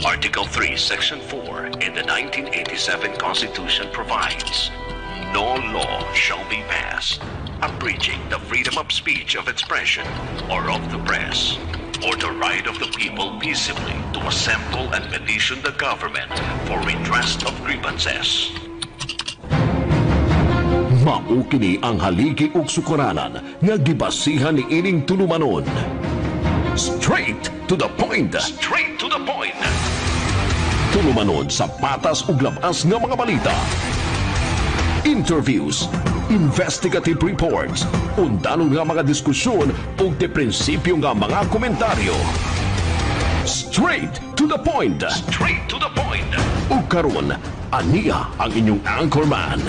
Article 3, Section 4 in the 1987 Constitution provides, "No law shall be passed abridging the freedom of speech, of expression, or of the press, or the right of the people peaceably to assemble and petition the government for redress of grievances." Mao kini ang haligi ug sukaranan nga gibasihan ni ining tulumanon. Straight to the point. Straight to the point. Tulumanon sa patas ug labas nga mga balita. Interviews, investigative reports, undanon nga mga diskusyon ug de prinsipyo nga mga komentaryo. Straight to the point. Straight to the point. Ug karon, aniya ang inyong anchorman.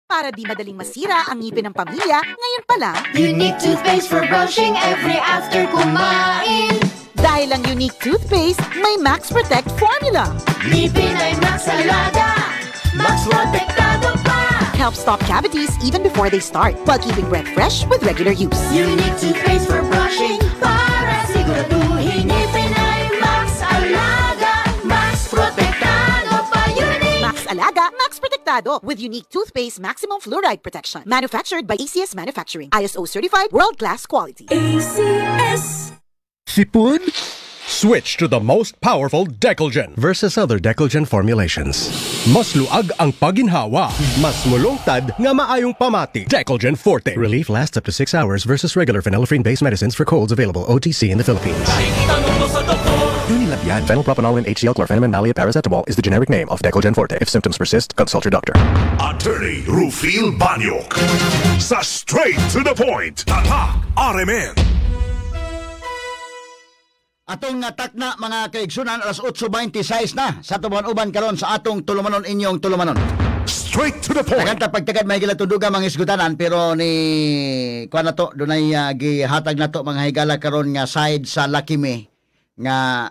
Para di madaling masira ang ngipin ng pamilya, ngayon pa lang, Unique toothpaste for brushing every after kumain. Dahil ang Unique toothpaste may Max Protect formula. Ngipin ay Max Alaga, Max Protektado pa. Helps stop cavities even before they start, while keeping breath fresh with regular use. Unique toothpaste for brushing para siguraduhin ngipin ay Max Alaga, Max Protektado pa. Unique! Max Alaga, Max Protektado with Unique Toothpaste Maximum Fluoride Protection. Manufactured by ACS Manufacturing. ISO certified, world-class quality. Sipon? Switch to the most powerful Decolgen versus other Decolgen formulations. Mas luag ang paginhawa. Mas mulungtad nga maayong pamati. Decolgen Forte. Relief lasts up to 6 hours versus regular phenylephrine-based medicines for colds available OTC in the Philippines. Unilab yan. Phenylpropanolamine HCl, chlorphenamine maleate, paracetamol is the generic name of Decolgen Forte. If symptoms persist, consult your doctor. Attorney Rufil Banyok. Sa Straight to the Point. Tatak RMN. Atong takna, mga kaigsunan, alas 8:26 na sa tubuan uban karon sa atong tulumanon, inyong tulumanon. Straight to the point. Daghan ta pagtagad may gilatunduga mga isgutanan, pero ni kuan na to, dunay gihatag na to, mga higala, karon nga side sa Lucky Me nga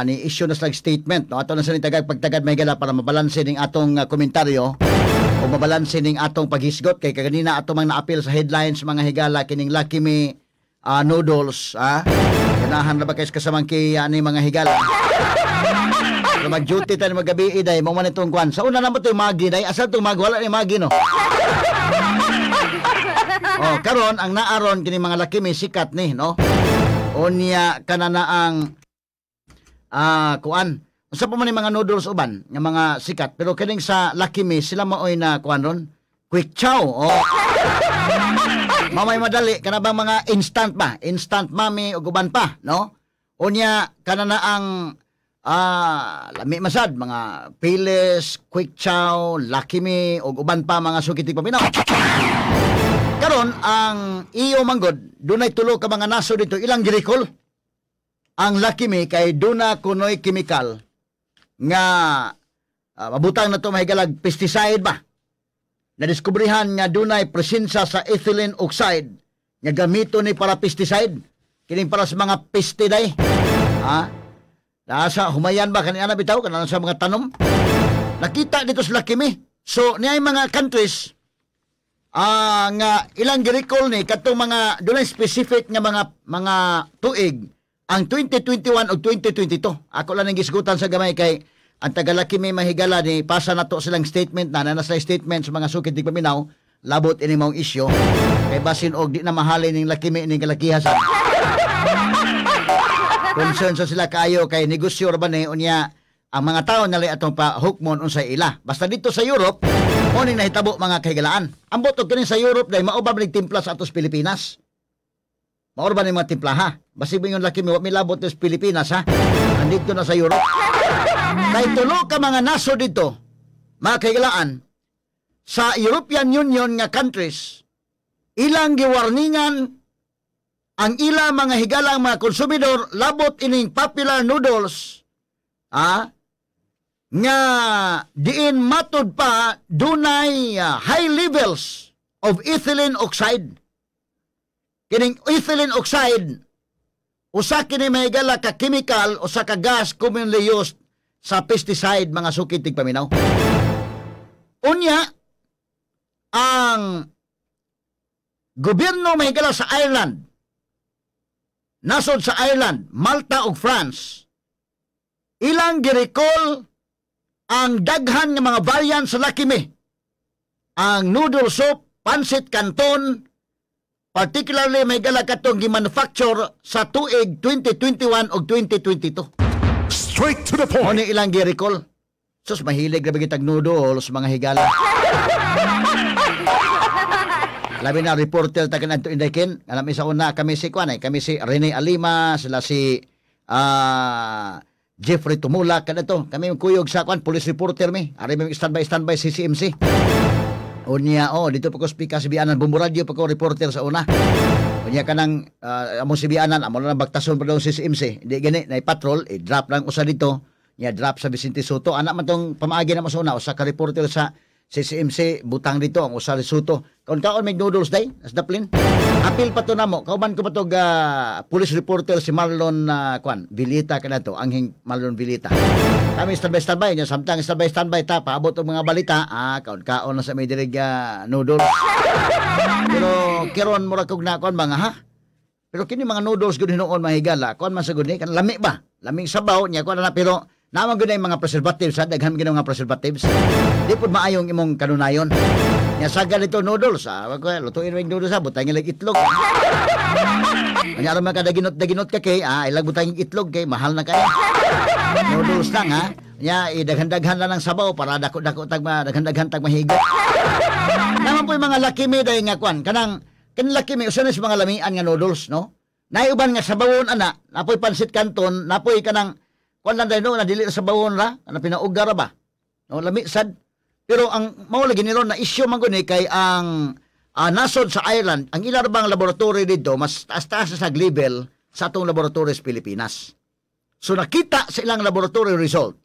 ni issue na silang statement, no? Ato na sa tagag pagtagad, may higala, para mabalanse ning atong komentaryo o mabalanse ning atong paghisgot, kay kaganina ato mang naapil sa headlines, mga higala, kining Lucky Me noodles, ah. Ganahan na ba kayo kasamang kay ani, mga higala? Pero mag-duty tayo magabi day, mo man itong kwan. Sa una naman ito yung Maggi day, asal itong Maggi, wala ni Maggi, no? Oh, karon ang naaron kini mga Lucky Me sikat ni, no? Unya kana na ang kuan. Unsa pa man ni mga noodles uban nga mga sikat, pero kining sa Lucky Me sila maoy na kuan ron. Quick Chow. Oh. Mamay madali kana bang mga instant ba? Instant Mami ug uban pa, no? Unya kana na ang lami masad mga Pilis, Quick Chow, Lucky Me ug uban pa, mga suki tigpaminaw. Karon ang iyo manggod, dunay tulo ka mga nasod dito ilang gi-recall ang Lucky Me kay duna kunoy chemical nga mabutang na to, mahigalag, pesticide ba? Nadiskubrihan nga dunay presensya sa ethylene oxide nga gamito ni para pesticide. Kining para sa mga peste day. Ha? Nasa humayan ba kani ana bitaw kana sa mga tanom? Nakita dito sa Lucky Me. So niay mga countries nga ilang gi-recall ni katong mga dunay specific nga mga tuig, ang 2021 ug 2022. Ako lang ang gisgutan sa gamay kay ang taga Lucky Me, mahigala, ni pasa na to silang statement na na sila statement sa mga sukid tigpaminaw labot ini maong isyu kay basin og di na mahalin ning Lucky Me ning kalakiha sa concern sa sila kaayo kay negosyo ra ba ni. Unya ang mga tao nalay atong pa hukmon unsay ila. Basta dito sa Europe mo ning nahitabo, mga kahigalaan. Ambot og kini sa Europe dahil mao ba timpla sa atos Pilipinas? Mao ba ni mga timpla, ha? Basig mo yung Lucky Me wa milabot sa Pilipinas, ha? Andito na sa Europe kay tulo ka mga nasod dito, mga kahigalaan, sa European Union nga countries ilang giwarningan ang ila mga higalang mga konsumidor labot ining popular noodles nga diin matud pa dunay high levels of ethylene oxide. Kining ethylene oxide, usa kini, mahigala, ka chemical, usa ka gas commonly used sa pesticide, mga suki tigpaminaw. Unya ang gobyerno, mahigala, sa Ireland Nasod sa Ireland, Malta ug France ilang gi-recall ang daghan nga mga variant sa Lucky Me. Ang noodle soup, pansit canton, particularly may gala katong gi-manufacture sa tuig 2021 ug 2022. Straight to the point. Mo ni ilang gi-recall. Sus, mahilig grabe kitag noodles mga higala. Labi na reporter ta kanadto Indayken, alam isa una kami si kuan kami si Rene Alima, sila si Jeffrey Tumula kadto. Kami kuyog sa kuan police reporter mi. Ari mi standby CCMC. Unya oh dito pa ko speaker si Bianan Bumbo Radio pa ko reporter sa una. Unya kanang among si Bianan amo lang bagtason pa daw CCMC. Hindi gani nay patrol, i-drop lang usa dito. Nya drop sa Vicente Soto. Anak man tong pamaagi na mo sa una usa ka reporter sa CCMC butang dito ang usa Soto. Kaon kaon may noodles day as daplin. Apil pa to namo. Kauban ko pa to police reporter si Marlon kuan Villita kanato, anghing Marlon Villita. Kami standby nya samtang standby ta paabot og mga balita, kaon kaon na sa may diri noodles. Pero kiron mura kog na kuan mga ha. Pero kini mga noodles gud hinuon mahigala. Kuan man sa gud ni kan lami ba? Laming sabaw nya kuan na pero naman gud mga preservatives ha, daghan gid mga preservatives. Di pud maayong imong kanunayon. Nya saga nito noodles ha, lutuin mo noodles ha, butang ilag itlog. Nya aron man ka daginot ka kay, ilag butang itlog kay mahal na kay. Noodles lang ha. Nya idaghan-daghan lang ng sabaw para dako-dako tag daghan-daghan tag mahigot. Naman po yung mga Lucky Me day nga kuan, kanang kan Lucky Me usa na sa mga lamian nga noodles no. Naiuban nga sabawon ana, napoy pansit canton, napoy kanang kuan lang dahil no, na dili sa bawon ra, na pinauga ra ba? No, lami sad. Pero ang mao lagi nilo na issue man gud ni kay ang nasod sa Ireland, ang ilang bang laboratory dito mas taas-taas sa level sa atong laboratory sa Pilipinas. So nakita sa ilang laboratory result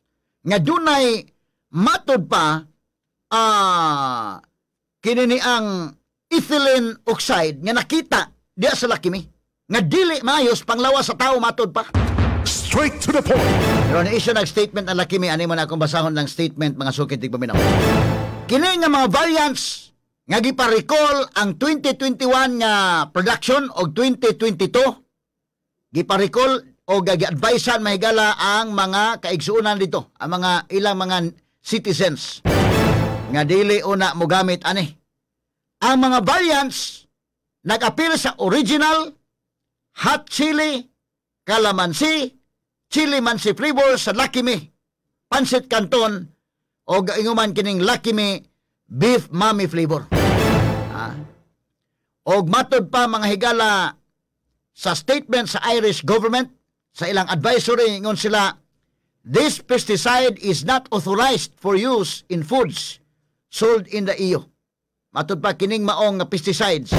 nga dunay matod pa kini ni ang ethylene oxide nga nakita diya sa Lucky Me nga dili maayos panglawas sa tao matod pa. Straight to the point. Pero na-issue nag-statement ang Lucky Me. Ano mo na akong basahon ng statement mga sukit tigpaminaw. Kini nga mga variants nga gipa-recall ang 2021 nga production o 2022, gipa-recall o gi-advisean mahigala ang mga kaigsuonan dito, ang mga ilang mga citizens nga dili una mogamit ani. Ang mga variants nag-appeal sa original, hot chili, calamansi, chili mansi flavor sa Lucky Me, pansit canton o gainguman kining Lucky Me beef mami flavor. Og matod pa mga higala sa statement sa Irish government sa ilang advisory ingon sila, this pesticide is not authorized for use in foods sold in the EU. Matod pa kining maong pesticides,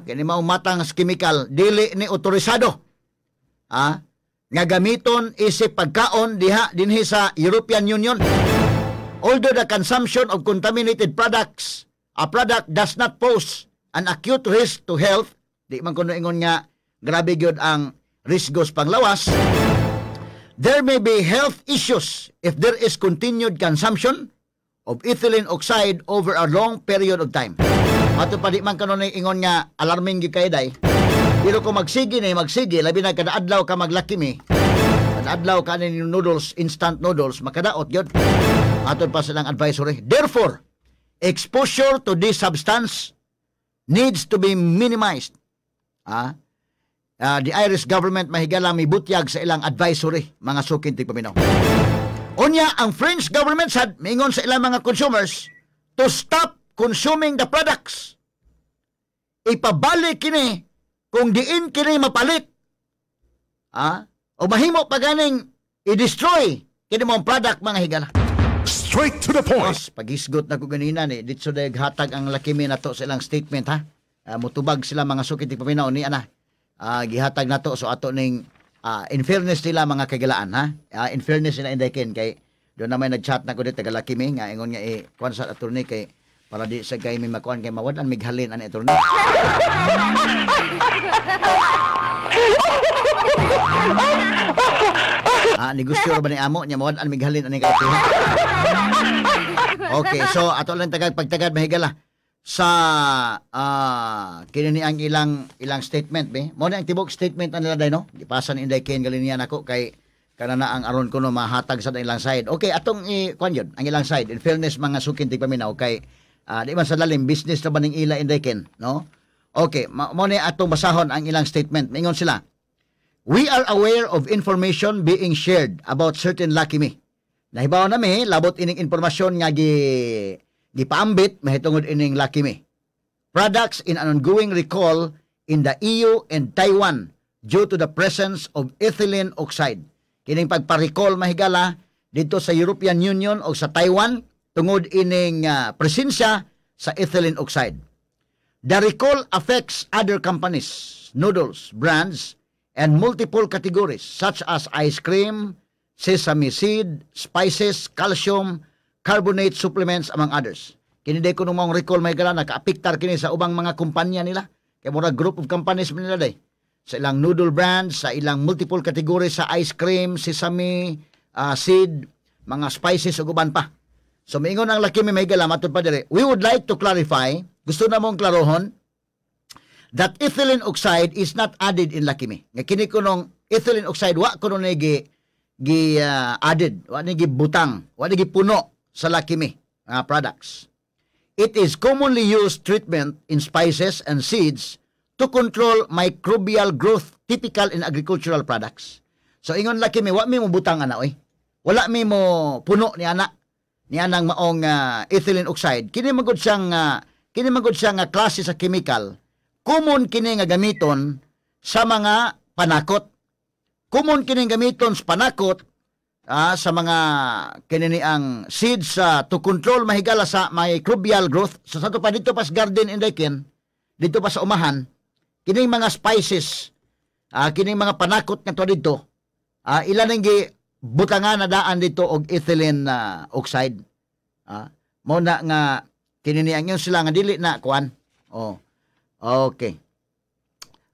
kini maong matang chemical dili ni otorisado nga gamiton isip pagkaon diha dinhi sa European Union. Although the consumption of contaminated products, a product does not pose an acute risk to health, di man kuno ingon nga grabe gyud ang risgos panglawas, there may be health issues if there is continued consumption of ethylene oxide over a long period of time. Ato pa di man kuno ingon nga alarming gyud kay day. Pero kung magsige na magsige, labi na kada adlaw ka mag-Lucky Me, kada adlaw ka ni noodles, instant noodles, makadaot yun. Atod pa silang advisory. Therefore, exposure to this substance needs to be minimized. The Irish government mahigala may butyag sa ilang advisory, mga sukin tigpaminaw. Unya, ang French government sad, mingon sa ilang mga consumers to stop consuming the products. Ipabalik kini kung diin kini mapalit, o mahimo pa ganing i-destroy kini mong product mga higala. Straight to the point. Mas, pagisgot na ko ganina ni dito dayag hatag ang Lucky Me nato sa ilang statement ha. Mutubag sila mga sukit paminaw ni ana. Gihatag nato so ato ning in fairness nila mga kagalaan ha. In fairness nila Indayken kay doon na may nag-chat na ko dito taga Lucky Me nga ingon nga kuan sa attorney kay para di sa kay may makuan kay mawad-an mighalin ani attorney. Negosyo ba ni amo nya mawad-an mighalin ani kay. Okay, so ato lang tagad pagtagad mahigala. sa kini ni ang ilang ilang statement be. Mo ni ang tibok statement nila day, no. Gipasa ni Inday Ken Galinia nako kay kana na ang aron kuno mahatag sa ilang side. Okay, atong i kuan yun, ang ilang side. In fairness, mga sukin tigpaminaw, kay di man sa lalim, business na ba ning ila, Inday Ken, no? Okay, mo ni atong basahon ang ilang statement. Mingon sila, "We are aware of information being shared about certain Lucky Me." Nahibaw nami labot ining impormasyon nga gipaambit mahitungod ining Lucky Me products in an ongoing recall in the EU and Taiwan due to the presence of ethylene oxide. Kining pagpa-recall, mahigala, dito sa European Union o sa Taiwan tungod ining presensya sa ethylene oxide. The recall affects other companies, noodles, brands, and multiple categories such as ice cream, sesame seed, spices, calcium carbonate supplements, among others. Kini day kuno maong recall, mahigala, nakaapektar kini sa ubang mga kumpanya nila. Kay mura group of companies man nila day. Sa ilang noodle brands, sa ilang multiple categories sa ice cream, sesame seed, mga spices ug uban pa. So miingon ang Lucky Me, mahigala, matud pa dire, "We would like to clarify," gusto na mong klarohon, "that ethylene oxide is not added in Lucky Me." Nga kini kunong ethylene oxide wa kuno ni gi gi added, wa ni gibutang, wa ni gipuno sa Lucky Me products. "It is commonly used treatment in spices and seeds to control microbial growth typical in agricultural products." So ingon Lucky Me, wa mi mo butang ana oy. Wala mi mo puno ni ana ni anang maong ethylene oxide. Kini magud siyang klase sa chemical. Common kini nga gamiton sa mga panakot. Common kini gamiton sa panakot sa mga kini ni ang seeds to control, mahigala, sa microbial growth. So sa pa dito pa sa garden, Inday Ken, dito pa sa umahan, kining mga spices, kining mga panakot nga to dito, ilan ang gi butangan na daan dito og ethylene oxide. Mo na nga kini ni ang sila nga dili na kuan. Oh. Okay.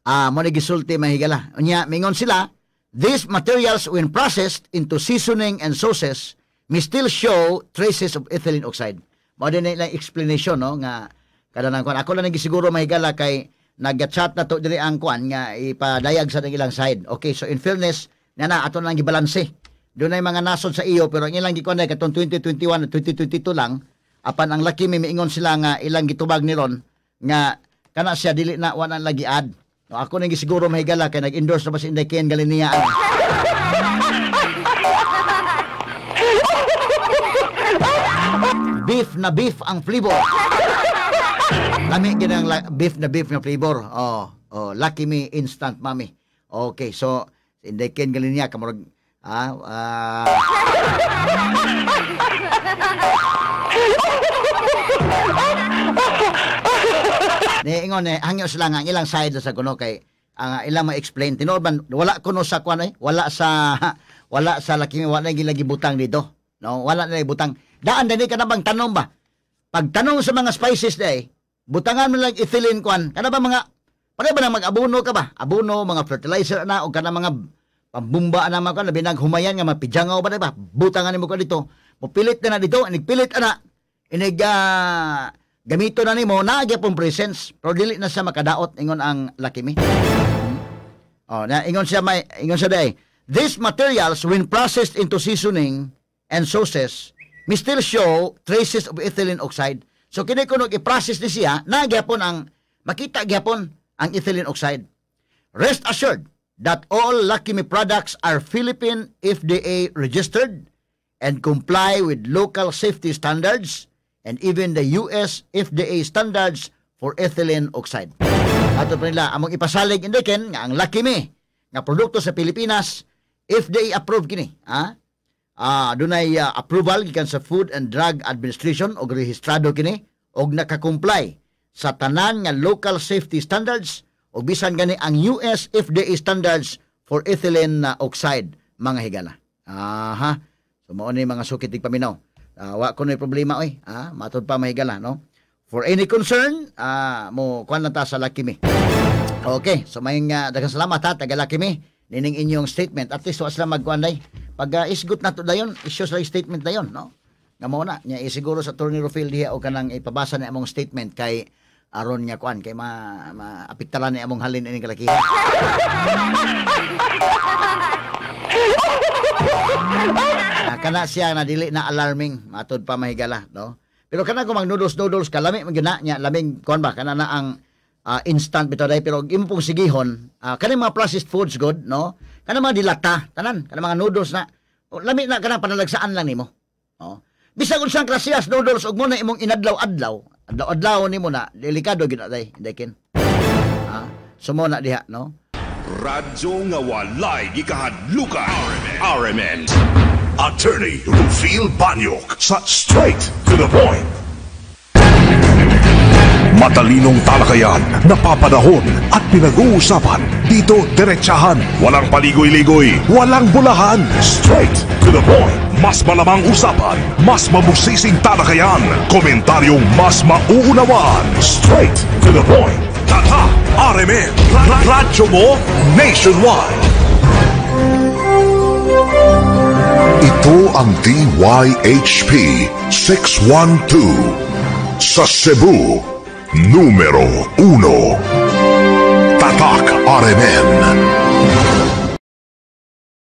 Mo ni gisulti, mahigala. Unya mingon sila, "These materials, when processed into seasoning and sauces, may still show traces of ethylene oxide." Mao din na ilang explanation, no, nga kada nang kuan. Ako lang gisiguro, mahigala, kay nag-chat na to diri ang kuan nga ipadayag sa ilang side. Okay, so in fairness, na na ato lang gibalanse. Doon ay mga nasod sa iyo, pero ang ilang gikuan ay katong 2021 at 2022 lang. Apan ang Lucky Me, miingon sila nga ilang gitubag ni ron nga kana siya dili na, wala lagi add. No, ako nang gisiguro, mahigala, kay nag-endorse na ba si Inday Ken Galinia. Beef na beef ang flavor. Lami gid ang beef na beef nga flavor. Oh, Lucky Me Instant Mami. Okay, so Inday Ken Galinia kamurag ah ah Ni ingon eh, hangyo sila nga ang ilang side sa kuno kay ang ilang ma-explain. Tinuod man wala kuno sa kuan eh, wala sa Lucky Me, wala gilagi butang dito. No, wala na butang. Daan dani ka na bang tanom ba? Pagtanong sa mga spices day, butangan mo lang ethylene kuan. Kana ba mga pare ba nang mag-abono ka ba? Abono, mga fertilizer na o kana mga pambumba na mga kuan, labi nang humayan nga mapidjangaw ba, di ba? Butangan nimo ko dito. Mopilit na na dito, inigpilit ana. Inig gamito na nimo na gyapon presence pero dili na siya makadaot, ingon ang Lucky Me. Oh, na ingon siya, may ingon siya day. "These materials, when processed into seasoning and sauces, may still show traces of ethylene oxide." So kini kuno i-process ni siya, na gyapon ang makita gyapon ang ethylene oxide. "Rest assured that all Lucky Me products are Philippine FDA registered and comply with local safety standards and even the US FDA standards for ethylene oxide." Ato pa nila, among ipasalig, Inday Ken, nga ang Lucky Me nga produkto sa Pilipinas, FDA approved kini. Ha? Dunay approval gikan sa Food and Drug Administration og rehistrado kini og nakakomply sa tanan nga local safety standards og bisan gani ang US FDA standards for ethylene oxide, mga higala. Aha. So mao ni, mga sukit paminaw. Wa ko problema oy. Matud pa, mahigala, no. For any concern, mo kuan lang ta sa Lucky Me. Okay, so may daghang salamat ha taga Lucky Me nining inyong statement. At least wa sila magkuan day. Pag isgot na to dayon, issue sila statement dayon, no. Nga mao na nya, siguro sa Attorney Rufil diha o kanang ipabasa na among statement kay aron nga kuan kay ma maapektaran ni among halin ining kalakihan. Kana siya na dili na alarming matud pa mahigala, no? Pero kana kung mag noodles noodles ka, lami man gyud na nya, laming kuan ba kana na ang instant bitaw day, pero imo pong sigihon kanang mga processed foods good, no? Kanang mga dilata tanan, kanang mga noodles na lami na, kanang panalagsaan lang nimo, no? Bisag unsang klasehas noodles ug mo na imong inadlaw-adlaw, adlaw-adlaw nimo na, delikado gyud na day, inday kin. So mo na diha, no? Radyo nga walay gikahadlukan. RMN. Attorney Rufil Banyok sa Straight to the Point. Matalinong talakayan, napapanahon at pinag-uusapan. Dito, diretsahan, walang paligoy-ligoy, walang bulahan. Straight to the point. Mas malamang usapan, mas mabusising talakayan, komentaryong mas mauunawaan. Straight to the point. Tatak RMN, Radyo mo nationwide. Ito ang DYHP 612 sa Cebu, numero 1. Tatak RMN.